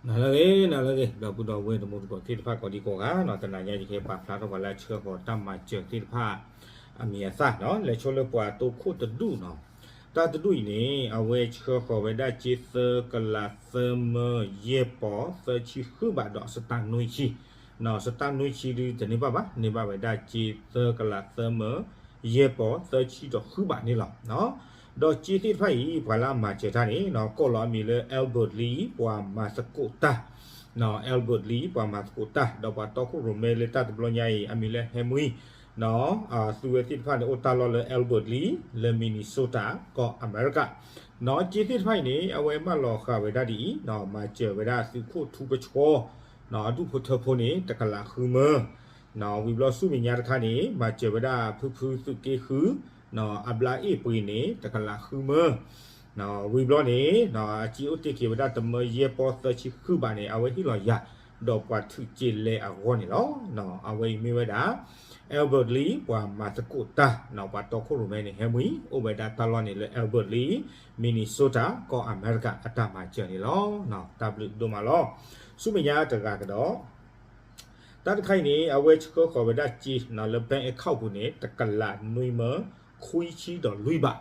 နၤလၢအဂ့ၤ နၤလၢအဂ့ၤ ဒီပုၢ်ဒီဝဲၢ်တံၤသကိးသ့ၣ်တဖၣ်ကိးဒံကိးဂၤနီၤ, တနၤညါယကဟဲပာ်ဖျါထီၣ်ပှၤလၢအဆှၢဃီၤတၢ်မၤစၢၤသ့ၣ်တဖၣ် အမံၤအသၣ်နီၤ, လဲၤဆိလၢပှၤတိခိၣ်တဒူၣ်နီၤ. တၢ်တဒူၣ်အံၤန့ၣ် အဝဲဆှၢဃီၤဝဲဒၣ်စ့သၢကလးသၢမၢယဲၢ်ပီၤသၢဆံဃုဘးဒီးစတၣ်နွံဆံ, စတၣ်နွံဆံဒုတန့ၢ်ဘၣ်ဘၣ်, န့ၢ်ဘၣ်ဝဲဒၣ်စ့သၢကလးသၢမၢ ယဲၢ်ပီၤသၢဆံဒီးဃုဘးန့ၣ်လီၤ. ဒီးစ့သ့ၣ်တဖၣ်အံၤ ပှၤလၢအမၤစၢၤတၢ်န့ၣ် ကိးလီၤအမံၤလၢ Albert Lee ပှၤမၤသကိးတၢ်, Albert Lee ပှၤမၤသကိးတၢ် ဒီးပှၤတီခိၣ်ရိၣ်မဲလၢတၢ်တဘျီညါအံၤ အမံၤလၢ Henry သုဝဲသ့ၣ်တဖၣ်န့ၣ် အိၣ်တၢ်လီၢ်လၢ Albert Lee လၢ Minnesota ကီၢ်အမဲရကၤ. စ့သ့ၣ်တဖၣ်အံၤန့ၣ် အဝဲမၢလီၤဃာ်ဝဲဒၣ်ဒ်အံၤ, မၤစၢၤဝဲဒၣ်သုးခိၣ်ထူကဆှီ အဒူၣ်ဖိထၢဖိန့ၣ် တကလးဃုမၢ ဝံၤဘျီဆူမဲာ်ညါတခါန့ၣ် မၤစၢၤဝဲဒၣ်ဖုဖုသုးက့ဃု အဘျါအ့ၣ်ပှ့ၤန့ၣ် တကလးဃုမၢ, ဝံၤဘျီန့ၣ် အစ့အိၣ်တ့ၢ်က့ၤဝဲဒၣ်တမၢယဲၢ်ပီၤသၢဆံဃုဘးန့ၣ် အဝဲဟ့ၣ်လီၤယၤ ဒီးပှၤထုးက့ၤလဲၤအဂီၢ်န့ၣ်လီၤ. အဝဲအံၤမ့ၢ်ဝဲဒၣ် Albert Lee ပှၤမၤသကိးတၢ် ပှၤတီခိၣ်ရိၣ်မဲန့ၣ် Henry အိၣ်ဝဲဒၣ်တၢ်လီၢ်န့ၣ်လၢ Albert Lee Minnesota ကီၢ်အမဲရကၤအတၢ်မၤစၢၤန့ၣ်လီၤ. တၢ်ဘျုးဒိၣ်မးလီၤ. ဆူမဲာ်ညါတဂၤကဒီး တၢ်တခါအံၤန့ၣ် အဝဲဆှၢဃီၤဝဲဒၣ်စ့လၢ bank account ပူၤန့ၣ် တကလးနွံမၢ ခွံဆံဒီးလွံၢ်ဘး,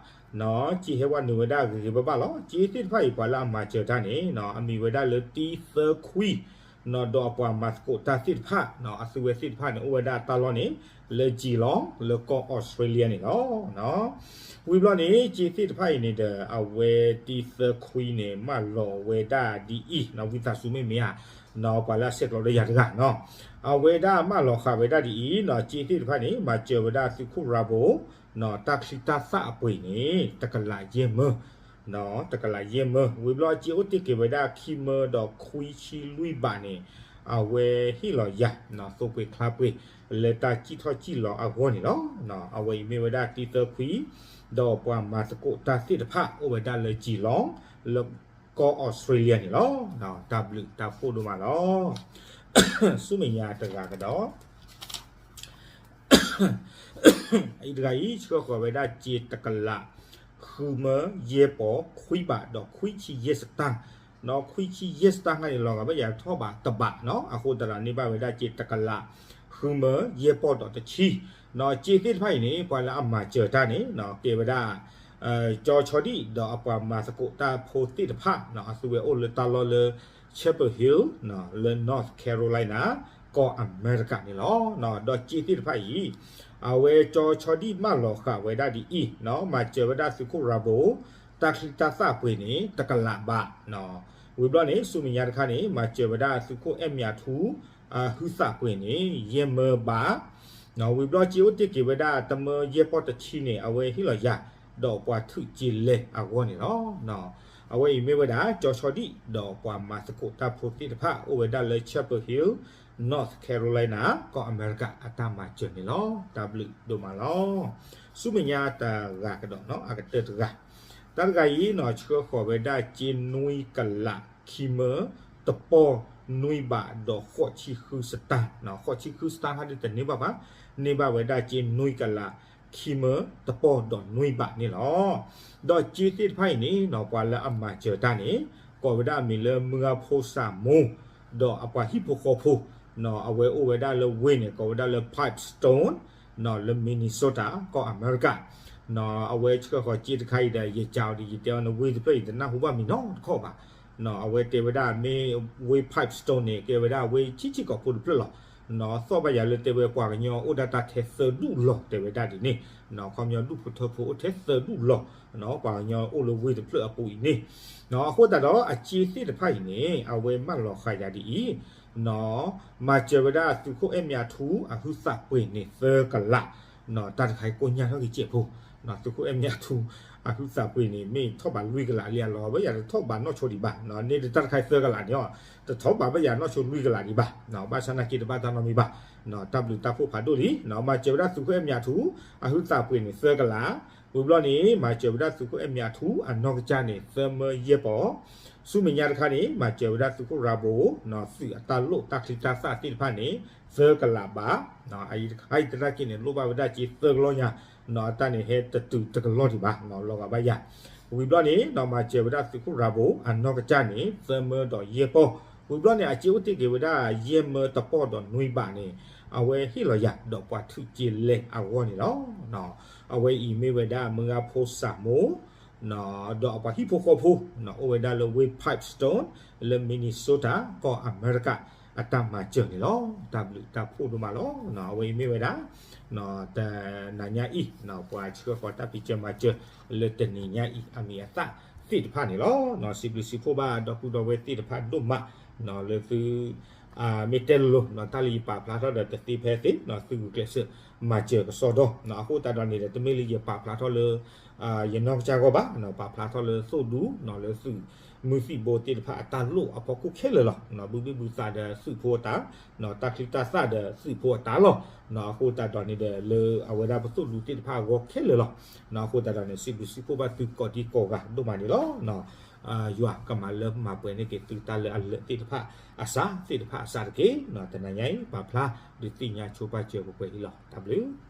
စ့ဟဲဝဲနုာ်ဝဲဒၣ်ဂ့ၤဂ့ၤဘၣ်ဘၣ်လီၤ. စ့သ့ၣ်တဖၣ်အံၤ ပှၤလၢအမၤစၢၤတၢ်န့ၣ် အမံၤဝဲဒၣ်လၢတံသၢခွံ ဒီးအပှၤမၤသကိးတၢ်သ့ၣ်တဖၣ် အသုဝဲသ့ၣ်တဖၣ်န့ၣ် အိၣ်ဝဲဒၣ်တၢ်လီၢ်န့ၣ် လၢ Geelong လၢကီၢ်အီစထြ့လယါန့ၣ်လီၤ. ဝံၤဘျီန့ၣ် စ့သ့ၣ်တဖၣ်အံၤန့ၣ်ဒီး အဝဲတံသၢခွံန့ၣ် မၢလီၤဝဲဒၣ်ဒ်အံၤ ဝံသးစူၤမ့ၢ်မ့ၢ်ဧါ ပှၤလၢအဆဲးကျိးဒီးယၤတဂၤနီၤ, အဝဲဒၣ်မၢလီၤဃာ်ဝဲဒၣ်ဒ်အံၤ စ့သ့ၣ်တဖၣ်န့ၣ် မၤစၢၤဝဲဒၣ်သုးခိၣ်ရၤဘိ တၢ်ချံတၢ်သၣ်အပှ့ၤန့ၣ် တကလးယဲၢ်မၢ တကလးယဲၢ်မၢ, ဝံၤဘျီစ့အိၣ်တ့ၢ်က့ၤဝဲဒၣ်ခံမၢဒီးခွံဆံလွံၢ်ဘးန့ၣ် အဝဲဟ့ၣ်လီၤယၤ သိပှ့ၤချါပှ့ၤ လၢတၢ်စံၣ်ထီၣ်စံၣ်လီၤအဂီၢ်န့ၣ်လီၤ. အဝဲအံၤမ့ၢ်ဝဲဒၣ်တံသၢခွံ ဒီးပှၤမၤသကိးတၢ်သ့ၣ်တဖၣ် အိၣ်ဝဲဒၣ်လၢ Geelong လၢကီၢ်အီစထြ့လယါန့ၣ်လီၤ. တၢ်ဘျုးတၢ်ဖှိၣ်ဒိၣ်မးလီၤ. ဆူမဲာ်ညါတဂၤကဒီး အံၤတဂၤအံၤ ဆှၢဃီၤဝဲဒၣ်စ့တကလး ဃုမၢယဲၢ်ပီၤခွံဘးဒီးခွံဆံယဲၢ်စတၢ်, ဒီးခွံဆံယဲၢ်စတၢ်ခါန့ၣ် လီၤဂာ်ဘၣ်ယၤထီၣ်ဘးတဘးနီၤ, အဃိသတးဒီးန့ၢ်ဘၣ်ဝဲဒၣ်စ့တကလး ဃုမၢယဲၢ်ပီၤဒီးတဆံ, စ့သ့ၣ်တဖၣ်အံၤန့ၣ် ပှၤလၢအမၤစၢၤတၢ်န့ၣ် ကဲဝဲဒၣ် ကၠီဆီဒံၣ် ဒီးအပှၤမၤသကိးတၢ်ဖိသ့ၣ်တဖၣ် အသုဝဲအိၣ်လၢတၢ်လီၢ်လၢ Chapel Hill လၢ North Carolina ကီၢ်အမဲရကၤန့ၣ်လီၤ. ဒီးစ့သ့ၣ်တဖၣ်အံၤ အဝဲကၠီဆီဒံၣ်မၢလီၤဃာ်ဝဲဒၣ်ဒ်အံၤ မၤစၢၤဝဲဒၣ်သုးခိၣ်ရၤဘိ တၢ်ချံတၢ်သၣ်ပှ့ၤန့ၣ် တကလးဘး ဝံၤဘျီန့ၣ် ဆူမဲာ်ညါတခါန့ၣ် မၤစၢၤဝဲဒၣ်သုးခိၣ်အဲၣ်မၠးထူ အဟုသးပှ့ၤန့ၣ် ယဲၢ်မၢဘး ဝံၤဘျီစ့အိၣ်တ့ၢ်က့ၤဝဲဒၣ်တမၢယဲၢ်ပီၤတဆံန့ၣ် အဝဲဟ့ၣ်လီၤယၤ ဒီးပှၤထုးက့ၤလဲၤအဂီၢ်န့ၣ်လီၤ. အဝဲအံၤမ့ၢ်ဝဲဒၣ် ကၠီဆီဒံၣ် ဒီးပှၤမၤသကိးတၢ်ဖိသ့ၣ်တဖၣ် အိၣ်ဝဲဒၣ်လၢ Chapel Hill, North Carolina ကီၢ်အမဲရကၤအတၢ်မၤစၢၤန့ၣ်လီၤ. တၢ်ဘျုးဒိၣ်မးလီၤ. ဆူမဲာ်ညါတဂၤကဒီးနီၤ အကတၢၢ်တဂၤ, တၢ်တဂၤအံၤနီၤ ဆှၢဃီၤဝဲဒၣ်စ့နွံကလး ခံမၢ တပီၢ်နွံဘးဒီးဃိးဆံဃုစတၢ်, ဃိးဆံဃုစတၢ်ဟါဒ်တန့ၢ်ဘၣ်ဘၣ်, န့ၢ်ဘၣ်ဝဲဒၣ်စ့နွံကလး ခံမၢ တပီၢ်ဒီးနွံဘးန့ၣ်လီၤ. ဒီးစ့သ့ၣ်တဖၣ်အံၤန့ၣ်နီၤ ပှၤလၢအမၤစၢၤတၢ်န့ၣ် ကိးဝဲဒၣ်အမံၤလၢမုၢ်ဂၤဖိစၢ်မိၢ် ဒီးအပှၤဟံၣ်ဖိဃီဖိ အဝဲအိၣ်ဝဲဒၣ်လၢဝ့ၢ်န့ၣ် ကိးဝဲဒၣ်လၢ Pipestone လၢ Minnesota ကီၢ်အမဲရကၤ, အဝဲဆှၢဃီၤစ့တခါအံၤဒီး ယကးအီၤဒီး ယတဲအီၤ နဝ့ၢ်တဖျၢၣ်အံၤ တနၢ်ဟူဘၣ်မံၤနီတခီၣ်ဘၣ်. အဝဲတဲဝဲဒၣ်မ့ၢ်ဝ့ၢ် Pipestone န့ၣ် ကဲဝဲဒၣ်ဝ့ၢ်ဆံးဆံးကိာ်ဖိတဖျၢၣ်လီၤ. သီၣ်ဘၣ်ယၤလၢတဲဝဲပှၤကညီအိၣ်ဒၣ်တၢ်ထဲသၢဒူၣ်လီၤ တဲဝဲဒၣ်ဒ်န့ၣ်, ခီပညီဒူၣ်ဖိထၢဖိအိၣ်ထဲသၢဒူၣ်လီၤ, ပှၤကညီအိၣ်လၢဝ့ၢ်တဖျၢၣ်အပူၤအံၤန့ၣ်, အဃိသတးဒီးအစ့သ့ၣ်တဖၣ်အံၤန့ၣ် အဝဲမၢလီၤဃာ်ယၤဒ်အံၤ မၤစၢၤဝဲဒၣ်သုးခိၣ်အဲၣ်မၠးထူအဟုသးပှ့ၤန့ၣ် သၢကလး, တၢ်တခါအံၤကိးညါထီၣ်က့ၤစဲးဖိ, သုးခိၣ်အဲၣ်မၠးထူ အဟုသးပှ့ၤန့ၣ် မ့ၢ်ထီၣ်ဘးလွံၢ်ကလးလံအလီၤ ဘၣ်ယၤတထီၣ်ဘးနီၢ်ဆိဒံးဘၣ်, န့ၣ်တၢ်တခါအံၤသၢကလးန့ၣ်အီၤ, တထီၣ်ဘးဘၣ်ယၤနီၢ်ဆိလွံၢ်ကလးဒံးဘၣ်, ဘၣ်ဆၣ်နာ်က့တဘၣ်တၢ်နီတမံၤဘၣ်, တၢ်ဘျုးတၢ်ဖှိၣ်ဖးဒိၣ်လံ, မၤစၢၤဝဲဒၣ်သုးခိၣ်အဲၣ်မၠးထူ အဟုသးပှ့ၤန့ၣ် သၢကလး, ဝံၤဘျီန့ၣ် မၤစၢၤဝဲဒၣ်သုးခိၣ်အဲၣ်မၠးထူ အနီၢ်ကစၢ်န့ၣ် သၢမၢယဲၢ်ပီၤ, ဆူမဲာ်ညါတခါန့ၣ် မၤစၢၤဝဲဒၣ်သုးခိၣ်ရၤဘိ သုးအတၢ်လိၣ်တၢ်ချံတၢ်သၣ်သ့ၣ်တဖၣ်န့ၣ် သၢကလးဘး, အအံၤတခါအံၤသနာ်က့န့ၣ် လိၣ်ဘၣ်ဝဲဒၣ်စ့သၢကလီၢ်ညါ, အတၢ်န့ၣ်ဟဲတတုၤတကလီၢ်ဒံးဘၣ်, လီၤဂာ်ဘၣ်ယၤ, ဝံၤဘျီန့ၣ် မၤစၢၤဝဲဒၣ်သုးခိၣ်ရၤဘိ အနီၢ်ကစၢ်န့ၣ် သၢမၢဒီးယဲၢ်ပီၤ, ဝံၤဘျီန့ၣ် အစ့အိၣ်တ့ၢ်က့ၤဝဲဒၣ် ယဲၢ်မၢတပီၢ်ဒီးနွံဘးန့ၣ် အဝဲဟ့ၣ်လီၤယၤဒီးပှၤထုးက့လဲအဂီၢ်န့ၣ်လီၤ. အဝဲအံၤမ့ၢ်ဝဲဒၣ်မုၢ်ဂၤဖိစၢ်မိၢ် ဒီးအပှၤဟံၣ်ဖိဃီဖိ အိၣ်ဝဲဒၣ်လၢဝ့ၢ် Pipestone လၢ Minnesota ကီၢ်အမဲရကၤ အတၢ်မၤစၢၤန့ၣ်လီၤ. တၢ်ဘျုးတၢ်ဖှိၣ်ဒိၣ်မးလီၤ. အဝဲအံၤမ့ၢ်ဝဲဒၣ် တနၤညါအံၤ ပှၤဆှၢဃီၤတၢ်ဖံးစၢၤမၤစၢၤ လၢတနံၤညါအံၤ အမံၤအသၣ်သ့ၣ်တဖၣ်န့ၣ်လီၤ. စံးဘျုးစံးဖှိၣ်ဘၣ်ဒီပုၢ်ဒီဝဲၢ်သ့ၣ်တဖၣ်ဒိၣ်မး လၢသု မ့ၢ်တဲလိၤလိၤ တၢ်လၢယပာ်ဖျါထီၣ်ဒီးတသ့ဖဲသ့ သုဂုာ်ကျဲးစၢးမၤစၢၤကစီဒီ အဃိသတးဒီးန့ၣ်ဒီး တမ့ၢ်လၢယပာ်ဖျါထီၣ်လၢ ယနီၢ်ကစၢ်ဂီၢ်ဘၣ် ပာ်ဖျါထီၣ်လၢသိၣ်ဒူ လၢသုးမုၢ်သံၣ်ဘိသ့ၣ်တဖၣ်အတၢ်လိၣ်အဖီခိၣ်ခဲလၢာ်လီၤ. ဘုဘ့ၣ်ဘုသးဒီးသုးဖိအတၢ် တၢ်ချံတၢ်သၣ်ဒီးသုးဖိအတၢ်လီၤ. အဃိသတးဒီးန့ၣ်ဒီး လၢအဝဲဒၣ်ပသိၣ်ဒူသ့ၣ်တဖၣ်အဂီၢ်ခဲလၢာ်လီၤ. အဃိသတးဒီးန့ၣ် စံးဘျုးစံးဖှိၣ်ဘၣ်သုကိးဒံကိးဂၤဒိၣ်မးန့ၣ်လီၤ. ယွၤကမၤလၢမၤပှဲၤန့ၢ်က့ၤသုတၢ်လၢအလၢာ်သ့ၣ်တဖၣ်အစးသ့ၣ်တဖၣ်အစးတက့ၢ်. တနၤညါအံၤ ပာ်ဖျါဒုးသ့ၣ်ညါဆိပာ်စၢၤပှဲၤပှဲၤအံၤလီၤ. တၢ်ဘျုး